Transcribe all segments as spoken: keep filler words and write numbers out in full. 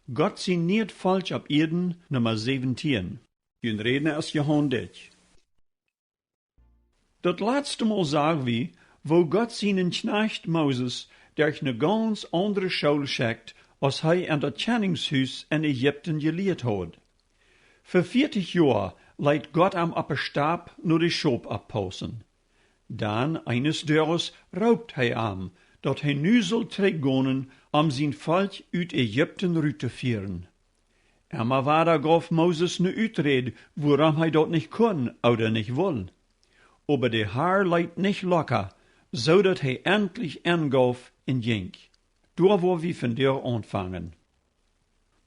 Gott sien niet Volkj opp Ieed, Numma säwentieen. Jun Rädna es Johan Dyck. Daut latste Mol sag wie, woo Gott sienen Kjnajcht Moses derch ne gaunz aundre School schekjt, aus hee en daut Kjenningshus en Ägipten jelieet haud. Fa vieetich Joa leet Gott am oppe Stap no de Schop oppaussen. Dan, eenes Doages, roopt hee am, daut hee nu sull trigj gonen, om sien Volkj ut Ägipten rut to fieren. Emma wada gauf Moses ne Uträd, wuarom hee daut nich kunn ooda nich wull. Oba de Har leet nich locka, soo daut hee entlich engauf un jinkj. Doa woa wie vondoag aunfangen.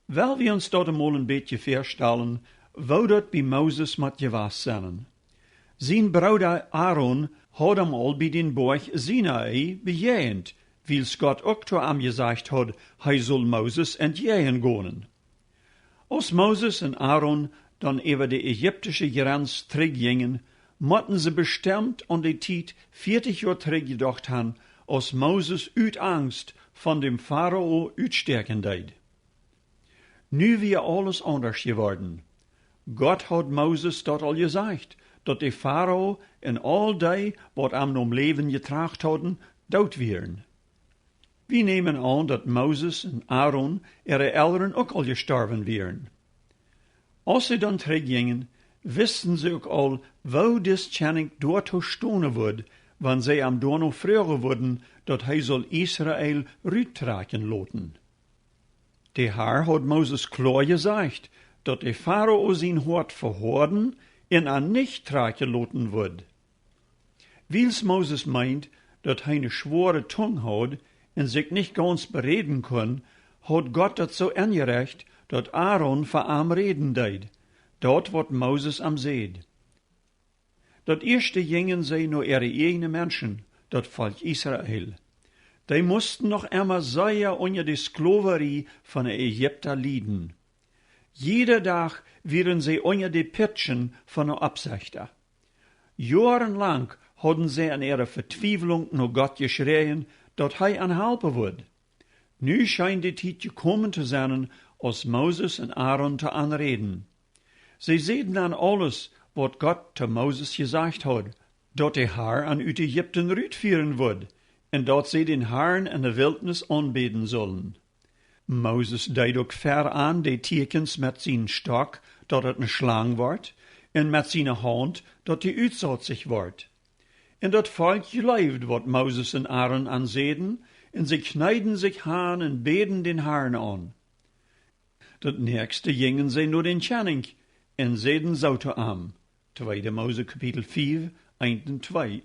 Well wie ons daut emol een bät väastalen, woo daut bie Moses mott jewast sennen. Sien Brooda Aaron haud am aul bie dän Boajch Sinai bejäajent, wiels Gott uk to am jesajcht haud, hee sull Moses entjäajen gonen. Aus Moses un Aaron dan äwa de ägiptische Jrenz trigj jinjen, motten see bestemt aun de Tiet vieetich Joa trigj jedocht han, aus Moses ut Angst von däm Farao utstäakjen deed. Nu wia aules aundasch jeworden. Gott haud Moses daut aul jesajcht, daut de Farao un aul dee, waut am nom Läwen jetracht hauden, doot wieren. Wie nämen aun, daut Moses un Aaron äare Elren uk aul jestorwen wieren. Aus see dan trigj jinjen, wisten see uk aul, woo dis Kjennich doatoo stonen wudd, wan see am doano froagen wudden, daut hee sull Israel ruttrakjen loten. De Har haud Moses kloa jesajcht, daut de Farao sien Hoat vehoaden un am nich trakjen loten wudd. Wiels Moses meend, daut hee ne schwoare Tung haud un sikj nich gaunz beräden kunn, haud Gott daut soo enjerecht, daut Aaron fa am räden deed, daut waut Moses am säd. Daut ieeschte jinjen see no äare ieejne Menschen, daut Volkj Israel. Dee musten noch emma sea unja de Sklowarie von de Ägipta lieden. Jieda Dach wieren see unja de Pitschen von de Oppsechta. Joaren lang hauden see en äare Vetwiewlunk no Gott jeschräjen, daut hee an halpen wudd. Nu scheen de Tiet jekomen to sennen, aus Moses un Aaron to an räden. See säden an aules, waut Gott to Moses jesajcht haud, daut de Har an ut Ägipten rutfieren wudd, un daut see dän Harn en de Wiltnis aunbäden sullen. Moses deed uk ver an de Tieekjens met sien Stock, daut et ne Schlang wort, un met siene Haunt, daut dee utsauzich wort. Un daut Volkj jleewd, waut Moses un Aaron an säden, un see kjneeden sikj han un bäden dän Harn aun. Daut näakjste jinjen see no dän Kjennich un säden soo to am, tweede Mose Kapitel fief, eent un twee: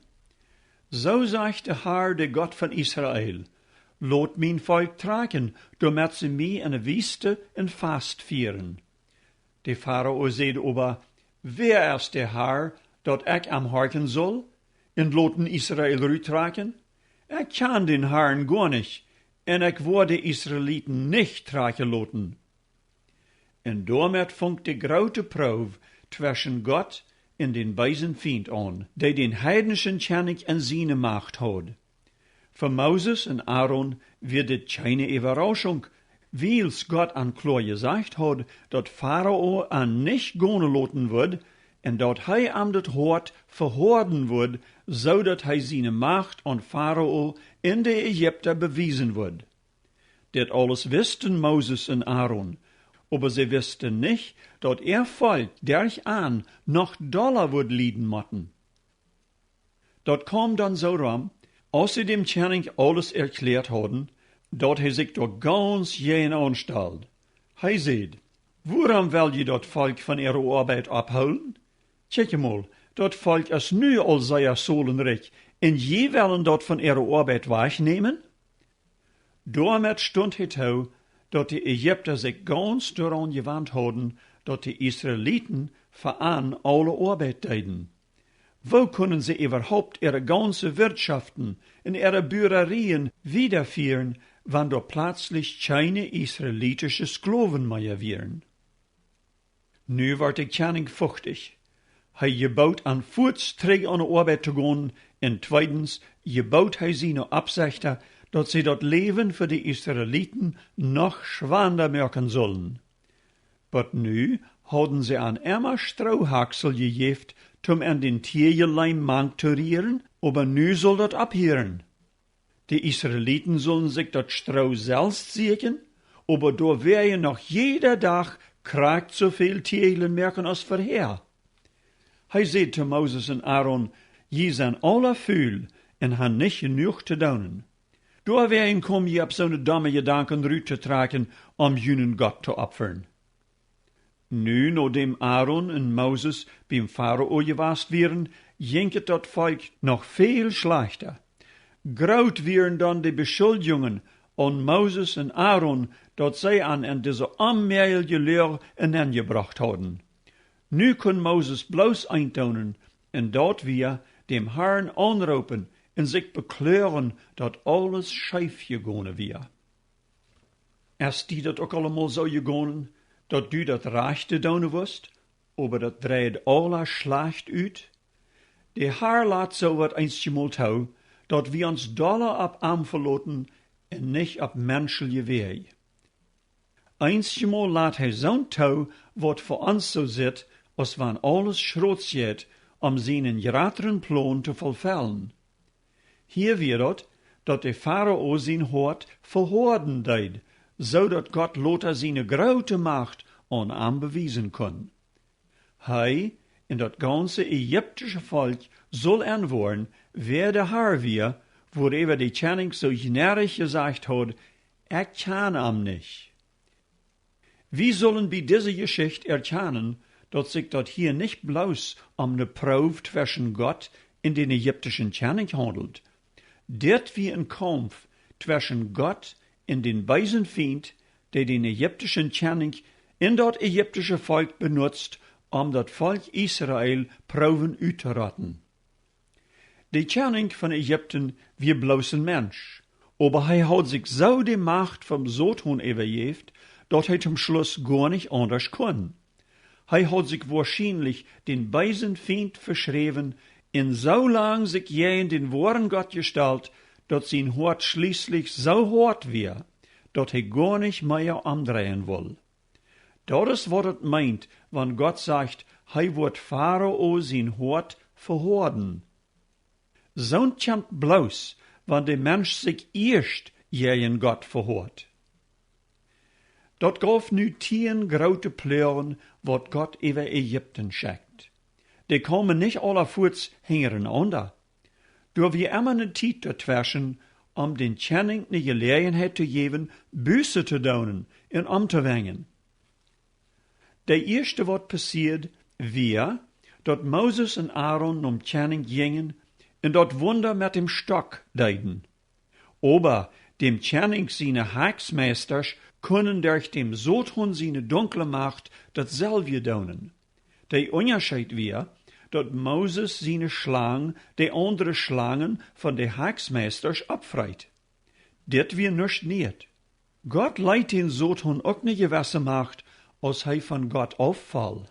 Soo sajcht de Har, de Gott von Israel: Lot mien Volkj trakjen, doamet see mie en de Wiest en Fast fieren. De Farao säd oba: Wäa es de Har, daut ekj am horchen sull un loten Israel ruttrakjen? Ekj kjan dän Harn goa nich, un ekj woa de Israeliten nich trakjen loten. Un doamet funk de groote Proow tweschen Gott un dän beesen Fient aun, dee dän heidnischen Kjennich en siene Macht haud. Fa Moses un Aaron wia dit kjeene Äwarauschunk, wiels Gott an kloa jesajcht haud, daut Farao an nich gonen loten wudd, un daut hee am daut Hoat vehoaden wudd, soo daut hee siene Macht aun Farao un de Ägipta bewiesen wudd. Dit aules wisten Moses un Aaron, oba see wisten nich, daut äa Volkj derch an noch dolla wudd lieden motten. Daut kaum dan soo rom, aus see däm Kjennich aules erkjläat hauden, daut hee sikj doa gaunz jäajen aunstald. Hee säd: Wuarom well jie daut Volkj von äare Oabeit opphoolen? Kjikj emol, daut Volkj es nu aul sea solenrikj, un jie wellen daut von äare Oabeit wajchnämen? Doamet stunt hee too, daut de Ägipta sikj gaunz doaraun jewant hauden, daut de Israeliten fa an aule Oabeit deeden. Woo kunnen see äwahaupt äare gaunze Wirtschoften un äare Buarerieen wiedafieren, wan doa plazlich kjeene israelitische Sklowen mea wieren? Nu wort de Kjennich fuchtich. Hee jebood an fuats trigj aun de Oabeit to gonen, un tweedens jebood hee siene Oppsechta, daut see daut Läwen fa de Israeliten noch schwanda moaken sullen. Bot nu hauden see an emma Stroohaksel jejäft, toom an dän Tieejeleem mank to rieren, oba nu sull daut opphieren. De Israeliten sullen sikj daut Stroo selfst sieekjen, oba doa wia je noch jieda Dach krakjt soo väl Tieejlen moaken aus verhäa. Hee säd to Moses un Aaron: "Jie sent aula ful un han nich jenuach to doonen. Doawäajen kom jie opp soone domme Jedanken rut to trakjen, om junen Gott to opfren." Nu, nodäm Aaron un Moses biem Farao jewast wieren, jinkj et daut Volkj noch väl schlajchta. Groot wieren dan de Beschuldjungen aun Moses un Aaron, daut see an en dise onmäajelje Loag nenjebrocht hauden. Nu kunn Moses bloos eent doonen, un daut wia däm Harn aunroopen un sikj bekloagen, daut aules scheef jegonen wia. Es die daut uk aul emol soo jegonen, daut du daut Rajchte doonen wust, oba daut dreid aula schlajcht ut? De Har lat soo waut eenjemol too, daut wie ons dolla opp am veloten un nich opp menschelje Wäaj. Eenjemol lat hee soont too, waut fa ons soo sitt, aus wan aules schrots jeit, om sienen jratren Plon to vollfellen. Hia wia daut, daut de Farao sien Hoat vehoaden deed, soo daut Gott lota siene groote Macht aun am bewiesen kunn. Hee un daut gaunze ägiptische Volkj sull enwoaren, wäa de Har wia, wuaräwa de Kjennich soo jnädich jesajcht haud: "Ekj kjan am nich." Wie sullen bie dise Jeschicht erkjanen, daut sikj daut hia nich bloos om ne Proow tweschen Gott un dän ägiptischen Kjennich haundelt. Dit wia een Kaumf tweschen Gott un dän beesen Fient, dee dän ägiptischen Kjennich un daut ägiptische Volkj benutzt, om daut Volkj Israel proowen uttoraten. De Kjennich von Ägipten wia bloos een Mensch, oba hee haud sikj soo de Macht vom Soton äwajäft, daut hee toom Schluss goanich aundasch kunn. Hee haud sikj woarschienlich dän beesen Fient veschräwen un soo lang sikj jäajen dän woaren Gott jestalt, daut sien Hoat schlieslich soo hoat wia, daut hee goanich mea omdreien wull. Daut es waut et meent, wan Gott sajcht, hee woat Farao sien Hoat vehoaden. Soont kjemt bloos, wan de Mensch sikj ieescht jäajen Gott vehoat. Daut gauf nu tieen groote Ploagen, waut Gott äwa Ägipten schekjt. Dee kaumen nich aula fuats hinjarenaunda. Doa wia emma ne Tiet doatweschen, om dän Kjennich ne Jeläajenheit to jäwen, Buße to doonen un omtowenjen. De ieeschte, waut passieed, wia, daut Moses un Aaron nom Kjennich jinjen un daut Wunda met däm Stock deeden. Oba däm Kjennich siene Haksmeistasch kunnen derch däm Soton siene dunkle Macht daut selwje doonen. De Unjascheet wia, daut Moses siene Schlang de aundre Schlangen von de Haksmeistasch oppfreet. Dit wia nuscht Nieet. Gott leet dän Soton uk ne jewesse Macht, aus hee von Gott auffoll.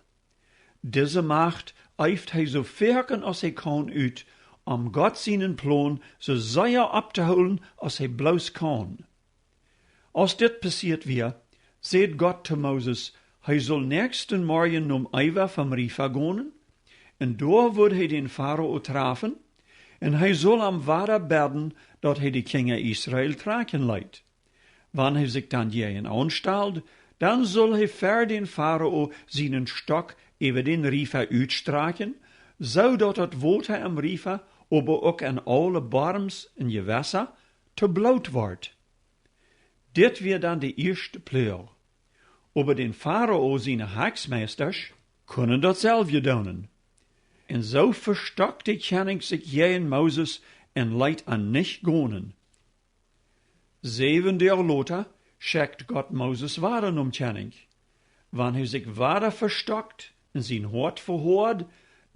Dise Macht eeft hee soo foaken aus hee kaun ut, om Gott sienen Plon soo sea opptohoolen aus hee bloos kaun. Aus dit passieet wia, säd Gott to Moses, hee sull näakjsten Morjen nom Eewa vom Riefa gonen, un doa wudd hee dän Farao trafen, un hee sull am wada bäden, daut hee de Kjinja Israel trakjen leet. Wan hee sikj dan jäajen aunstald, dan sull hee ver dän Farao sienen Stock äwa dän Riefa utstrakjen, soo daut daut Wota em Riefa, oba uk en aule Borms un Jewessa, to Bloot wort. Dit wia dan de ieeschte Ploag. Oba dän Farao siene Haksmeistasch kunnen daut selwje doonen. Un soo vestokjt de Kjennich sikj jäajen Moses un leet an nich gonen. Säwen Doag lota schekjt Gott Moses wada nom Kjennich. Wan hee sikj wada vestokjt un sien Hoat vehoad,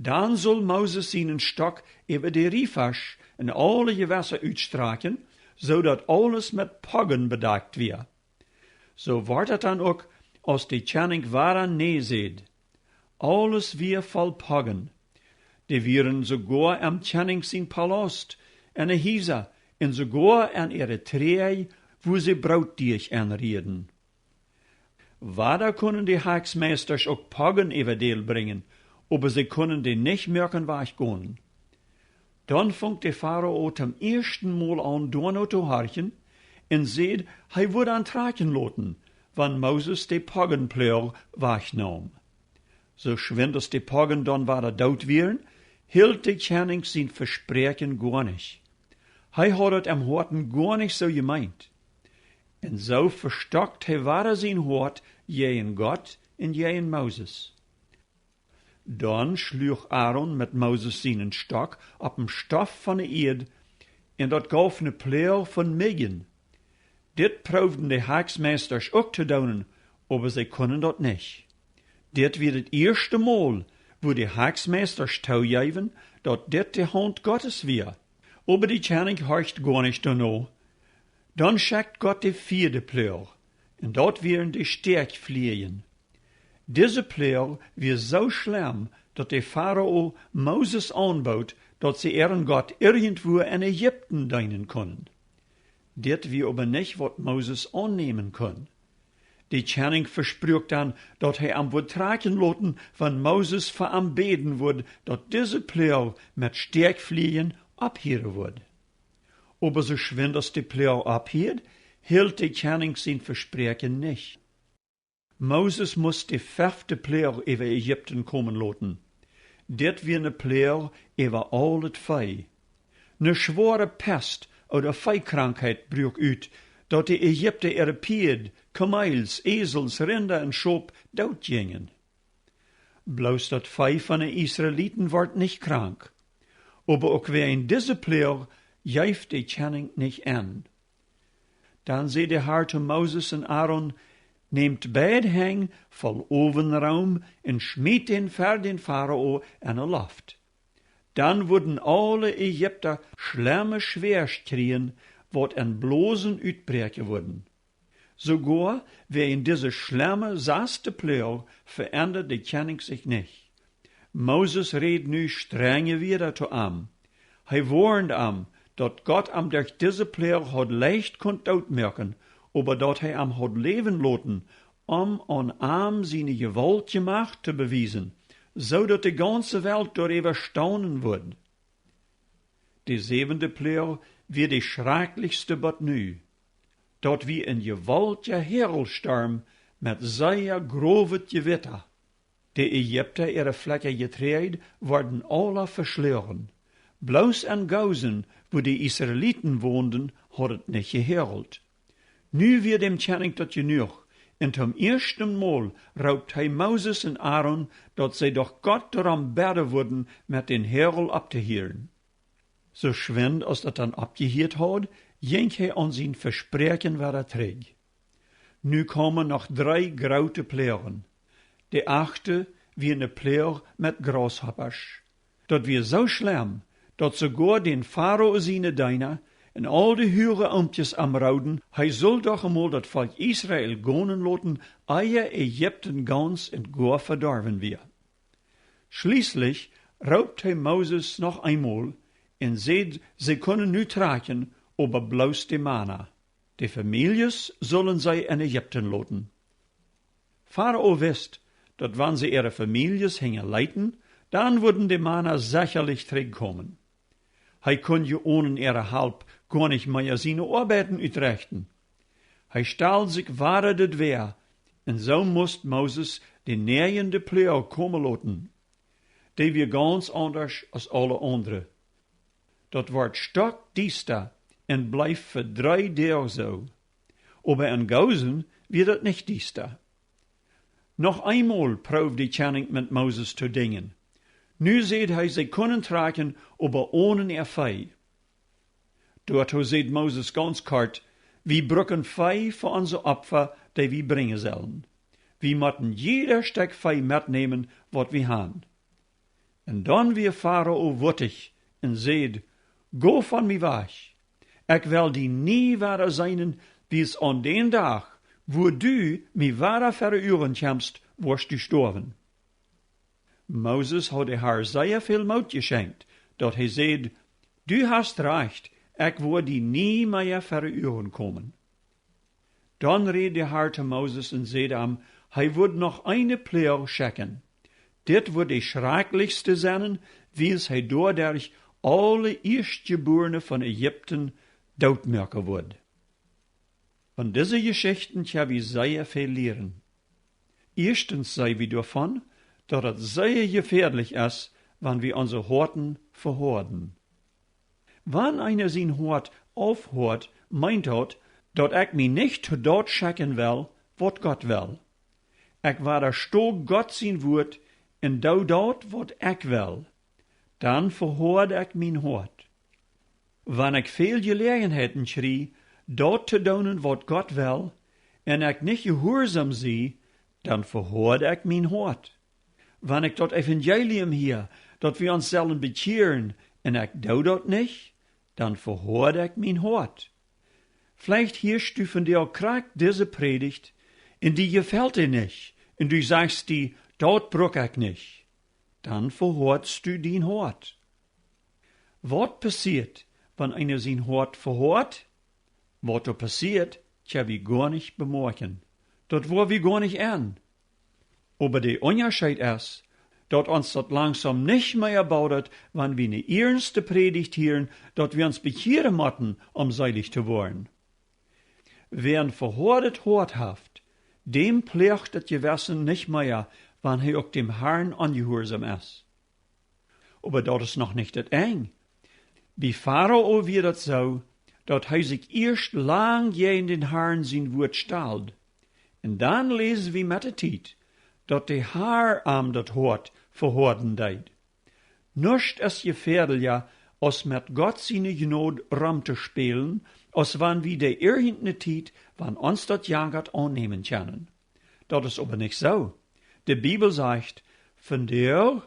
dan sull Moses sienen Stock äwa de Riefasch un aule Jewessa utstrakjen, soo daut aules met Poggen bedakjt wia. Soo wort et dan uk, aus de Kjennich wada nä säd. Aules wia voll Poggen. Dee wieren soogoa em Kjennich sien Palaust, enne Hiesa un soogoa en äare Träj, wua see Brootdieech enrieeden. Wada kunnen de Haksmeistasch uk Poggen äwa däl brinjen, oba see kunnen dee nich moaken wajch gonen. Dan funk de Farao tom ieeschten Mol aun doano to horchen, un säd, hee wudd an trakjen loten, wan Moses de Poggenploag wajch naum. Soo schwind aus de Poggen dan wada doot wieren, hilt de Kjennich sien Vespräakjen goa nich. Hee haud daut em Hoaten goa nich soo jemeent. Un soo vestockt hee wada sien Hoat jäajen Gott un jäajen Moses. Dan schluach Aaron met Moses sienen Stock opp dän Stoff von de Ieed, un daut gauf ne Ploag von Mijjen. Dit proowden de Haksmeistasch uk to doonen, oba see kunnen daut nich. Dit wia daut ieeschte Mol, wua de Haksmeistasch toojeewen, daut dit de Haunt Gottes wia. Oba de Kjennich horcht goa nich doano. Dan schekjt Gott de vieede Ploag, un daut wieren de Stäakjflieajen. Dise Ploag wia soo schlemm, daut de Farao Moses aunbood, daut see äaren Gott irjentwua en Ägipten deenen kunnen. Dit wia oba nich, waut Moses aunnämen kunn. De Kjennich vespruak dan, daut hee am wudd trakjen loten, wan Moses fa am bäden wudd, daut dise Ploag met Stäakjflieajen opphieren wudd. Oba soo schwind aus de Ploag opphieed, hilt de Kjennich sien Vespräakjen nich. Moses must de fefte Ploag äwa Ägipten komen loten. Dit wia ne Ploag äwa aul daut Vee. Ne schwoare Pest ooda Veekrankheit bruak ut, daut de Ägipta äare Pieed, Kameels, Esels, Rinda un Schop doot jinjen. Bloos daut Vee von de Israeliten wort nich krank. Oba uk wäajen dise Ploag jeef de Kjennich nich enn. Dan säd de Har to Moses un Aaron: Nämt beid Henj voll Owenroom un schmiet dän ver dän Farao enne Loft. Dan wudden aule Ägipta schlemme Schwäasch kjrieen, waut en Blosen utbräakjen wudden. Soogoa wäajen dise schlemme saste Ploag veendad de Kjennich sikj nich. Moses räd nu strenje Wieed to am. Hee woarnd am, daut Gott am derch dise Ploag haud leicht kunt dootmoaken, oba daut hee am haud läwen loten, om aun am siene Jewaultje Macht to bewiesen, soo daut de gaunze Welt doaräwa staunen wudd. De säwende Ploag wia de schrakjlichste bat nu. Daut wia een jewaultja Häarelstorm met sea growet Jewitta. De Ägipta äare Flekja Jeträajd worden aula veschloagen. Bloos en Gosen, wua de Israeliten wonden, haud et nich jehäarelt. Nu wia däm Kjennich daut jenuach, un toom ieeschten Mol roopt hee Moses un Aaron, daut see doch Gott doarom bäden wudden, met dän Häarel opptohieren. Soo schwind aus daut dan oppjehieet haud, jinkj hee aun sien Vespräakjen wada trigj. Nu kaumen noch dree groote Ploagen. De achte wia ne Ploag met Grashoppasch. Daut wia soo schlemm, daut soogoa dän Farao siene Deena un aul de huage Oomkjes am rooden, hee sull doch emol daut Volkj Israel gonen loten, ea Ägipten gaunz un goa vedorwen wia. Schlieslich roopt hee Moses noch eemol un säd, see kunnen nu trakjen, oba bloos de Mana. De Famieljes sullen see en Ägipten loten. Farao wist, daut wan see äare Famieljes hinjaleeten, dan wudden de Mana sechalich trigjkomen. Hee kunn je onen äare Halp goanich mea siene Oabeiten utrechten. Hee stald sikj wada daut Wäa, un soo must Moses de näajende Ploag komen loten. Dee wia gaunz aundasch aus aule aundre. Daut wort stockdiesta un bleef fa dree Doag soo. Oba en Gosen wia daut nich diesta. Noch eemol proowd de Kjennich met Moses to dinjen. Nu säd hee, see kunnen trakjen, oba onen äa Vee. Doatoo säd Moses gaunz kort: Wie bruken Vee fa onse Opfa, dee wie brinjen sellen. Wie motten jieda Stekj Vee metnämen, waut wie han. Un dan wia Farao wuttich un säd: Go von mie wajch. Ekj well die nie wada seenen, wiels aun dän Dach, wua du mie wada ver de Uagen kjemst, woascht du stoawen. Moses haud de Har sea väl Moot jeschenkjt, daut hee säd: Du hast rajcht, Ekj woa die nie mea ver de Uagen komen. Dan räd de Har to Moses un säd am, hee wudd noch eene Ploag schekjen. Dit wudd de schrakjlichste sennen, wiels hee doaderch aule Ieeschtjebuarne von Ägipten dootmoaken wudd. Von dise Jeschichten kjenn wie sea väl lieren. Ieeschtens seenen wie doavon, daut et sea jefäadlich es, wan wie onse Hoaten vehoaden. Wan eena sien Hoat aufhoat, meent daut, daut ekj mie nich to daut schekjen well, waut Gott well. Ekj wadasto Gott sien Wuat un doo daut, waut ekj well. Dan vehoad ekj mien Hoat. Wan ekj väl Jeläajenheiten kjrie, daut to doonen, waut Gott well, un ekj nich jehuarsom sie, dan vehoad ekj mien Hoat. Wan ekj daut Evangelium hia, daut wie ons sellen bekjieren, un ekj doo daut nich, dan vehoad ekj mien Hoat. Veleicht hieescht du vondoag krakjt dise Prädicht, un die jefelt dee nich, un du sajchst die, daut bruck ekj nich. Dan vehoadst du dien Hoat. Waut passieet, wan eena sien Hoat vehoat? Waut doa passieet, kjenn wie goanich bemoakjen. Daut woa wie goanich en. Oba de Unjascheet es, daut ons daut langsom nich mea baudat, wan wie ne iernste Prädicht hieren, daut wie ons bekjieren motten, om seelich to woaren. Wäa een vehoadet Hoat haft, däm ploagt daut Jewessen nich mea, wan hee uk däm Harn onjehuarsom es. Oba daut es noch nich daut Enj. Bie Farao wia daut soo, daut hee sikj ieescht lang jäajen dän Harn sien Wuat stald. Un dan läsen wie met de Tiet, daut de Har am daut Hoat vehoaden deed. Nuscht es jefäadelja, aus met Gott siene Jnod rom to spälen, aus wan wie dee irjent ne Tiet, wan ons daut jankat, aunnämen kjennen. Daut es oba nich soo. De Bibel sajcht, vondoag,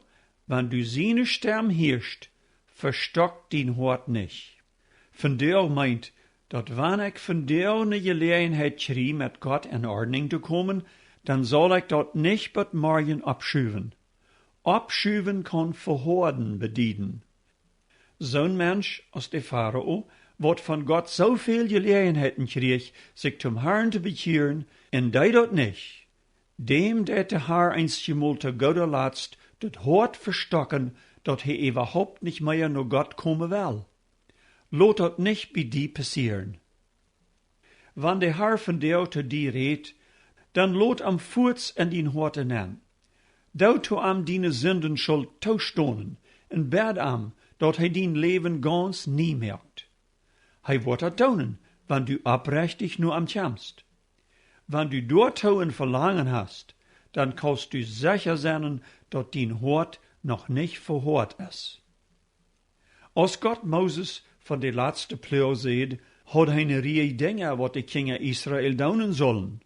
wan du siene Stemm hieescht, vestock dien Hoat nich. Vondoag meent, daut wan ekj vondoag ne Jeläajenheit kjrie, met Gott en Ordnunk to komen, dan saul ekj daut nich bat morjen oppschuwen. Oppschuwen kaun vehoaden bedieden. Soon Mensch aus de Farao, waut von Gott soo väl Jeläajenheiten kjrieech, sikj toom Harn to bekjieren, un deed daut nich, däm deit de Har eenjemol to gooda Latst daut Hoat vestocken, daut hee äwahaupt nich mea no Gott komen well. Lot daut nich bie die passieren. Wan de Har vondoag to die rät, dan lot am fuaz en dien Hoat nenn. Doo to am diene Sindenschult toostonen un bäd am, daut hee dien Läwen gauns nie moakt. Hee woat daut doonen, wan du opprechtich no am kjemst. Wan du doatoo een Velangen hast, dan kaust du secha sennen, daut dien Hoat noch nich vehoat es. Aus Gott Moses von de latste Ploag säd, haud hee ne Rieej Dinja, waut de Kjinja Israel doonen sullen.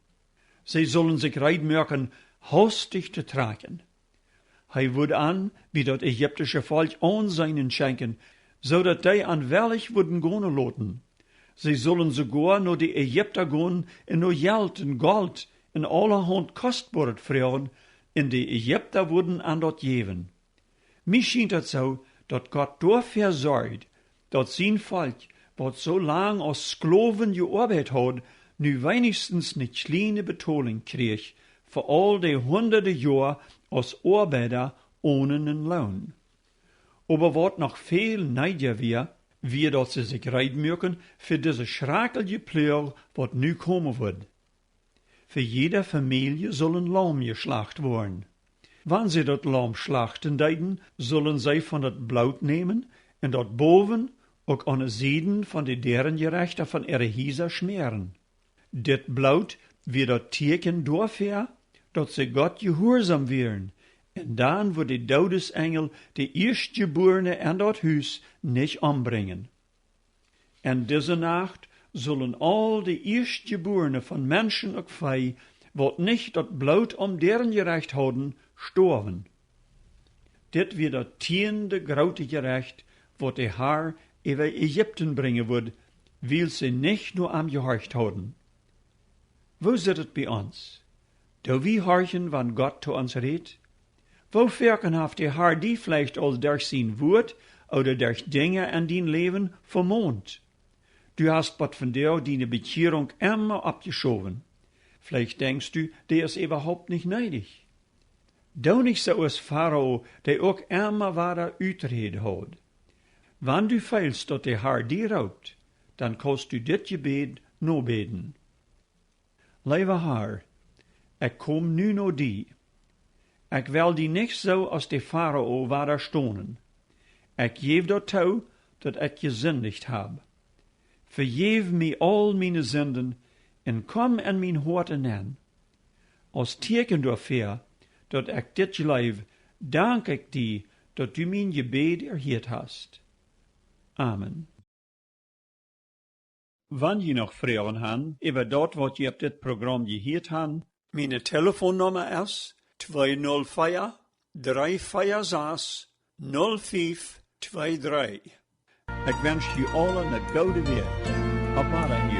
See sullen sikj reed moaken, haustich to trakjen. Hee wudd an bie daut ägiptische Volkj Aunseenen schenkjen, soo daut dee an wellich wudden gonen loten. See sullen soogoa no de Ägipta gonen un no Jelt un Golt un aulahaunt Kostboaret froagen, un de Ägipta wudden an daut jäwen. Mie schient daut soo, daut Gott doafäa sorjd, daut sien Volkj, waut soo lang aus Sklowen jeoabeit haud, nu weinichstens ne kjliene Betolinj kjrieech fa aul de hundade Joa aus Oabeida onen een Loon. Oba waut noch väl needja wia, wia, daut see sikj reed muaken fa dise schrakjelje Ploag, waut nu komen wudd. Fa jiede Famielje sull een Laum jeschlacht woaren. Wan see daut Laum schlachten deeden, sullen see von daut Bloot nämen un daut bowen uk aun de Sieden von de Däarenjerechta von äare Hiesa schmäaren. Dit Bloot wia daut Tieekjen doafäa, daut see Gott jehuarsom wieren, un dan wudd de Doodesenjel de Ieeschtjebuarne en daut Hus nich ombrinjen. En dise Nacht sullen aul de Ieeschtjebuarne von Menschen uk Vee, waut nich daut Bloot aum Däarenjerecht hauden, stoawen. Dit wia daut tieende groote Jerecht, waut de Har äwa Ägipten brinjen wudd, wiels see nich no am jehorcht hauden. Woo sitt et bie ons? Doo wie horchen, wan Gott to ons rät? Woo foaken haft de Har die veleicht aul derch sien Wuat ooda derch Dinja en dien Läwen vemont? Du hast bat vondoag diene Bekjierunk emma oppjeschowen. Veleicht denkjst du, dee es äwahaupt nich needich. Doo nich soo aus Farao, dee uk emma wada Uträd haud. Wan du feelst, daut de Har die roopt, dan kaust du dit Jebäd nobäden: Leewa Har, ekj kom nu no die. Ekj well die nich soo aus de Farao wadastonen. Ekj jäw daut too, daut ekj jesindicht hab. Vejäw mie aul miene Sinden un kom en mien Hoat nenn. Aus Tieekjen doafäa, daut ekj dit jleew, dank ekj die, daut du mien Jebäd erhieet hast. Amen. Wan jie noch Froagen han äwa daut, waut jie opp dit Program jehieet han, miene Telefonnumma es twee null vea, dree vea sas, null fief twee dree. Ekj wensch junt aulen ne goode Wäakj. Opp Wadahearen.